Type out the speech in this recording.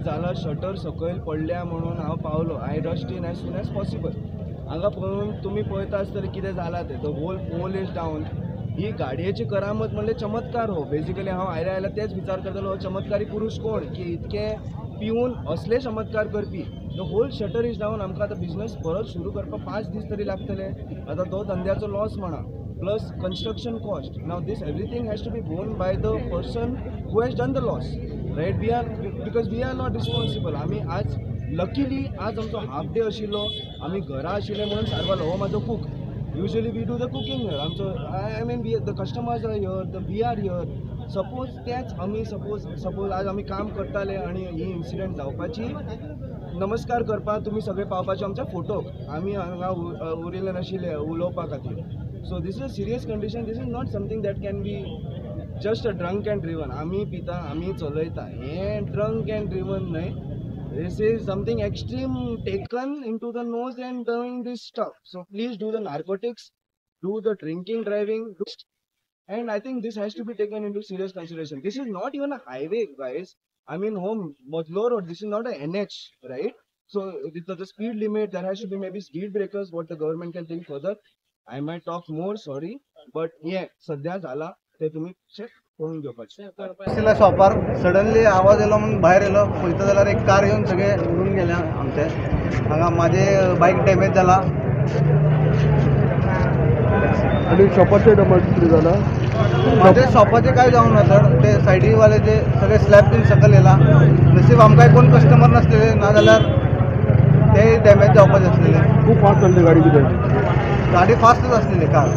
जाला, शटर सकयल पडल्या म्हणून हांव पावलो. I rushed in as soon as possible. हांगा पळोवन तुमी पळयता आसतले कितें जालां तें. The whole pole is down. ही गाडयेची करामत म्हणल्यार चमत्कार हो. बेजिकली हांव आयल्या आयल्या तेच विचार करतालो, हो चमत्कारी पुरूश कोण की इतके पिवन असले चमत्कार करपी. The whole shutter is down. आमकां आतां बिजनस परत सुरू करपाक 5 दीस तरी लागतले. आतां तो धंद्याचो लॉस म्हणा, plus construction cost. Now this everything has to be borne by the person who has done the loss, right? We are, because we are not responsible. आमी आज लकीली आज आमचो हाफ डे आशिल्लो, आमी घरा आशिल्ले म्हणून सारवालो. हो म्हाजो cook. Usually we do the cooking here. आमचो, I mean, we, the customers are here, the we are here. Suppose तेच आमी सपोज आज आमी काम करताले आनी ही इन्सिडंट जावपाची, नमस्कार करपाक तुमी सगळे पावपाचे आमच्या फोटोक, आमी हांगा उरिल्ले नाशिल्ले उलोवपा खातीर. So this is a serious condition. This is not something that can be just a drunk and driven. आमी पिता, आमी चलयता, हें ड्रंक एंड ड्रिवन न्हय. This is something extreme taken into the nose and doing this stuff. So please do the narcotics, do the drinking driving, and I think this has to be taken into serious consideration. This is not even a highway, guys. I mean, home मदलो road. This is not a NH, right? So the speed limit, there has to be maybe speed breakers, what the government can think further. I might talk more, sorry, but yeah, सध्या झाला ते तुम्ही check करून घेवपाचे. आशिल्ल्या शॉपार suddenly आवाज येयलो म्हणून भायर येयलो, पळयता जाल्यार एक कार येवन सगळें उडून गेलें आमचें. हांगा म्हाजें बायक डॅमेज जाला. आनी शॉपाचें डॅमेज कितें जाला? म्हाजे शॉपाचें कांय जावंक ना सर. ते सायडीवाले ते सगळे स्लॅब बीन सकयल येयला. नसीब आमकांय कोण कस्टमर नासलेले, नाजाल्यार ते डॅमेज जावपाचे आसलेले. खूब फास्ट चल्ली गाडी कितें? गाडी फास्टच आसलेली कार.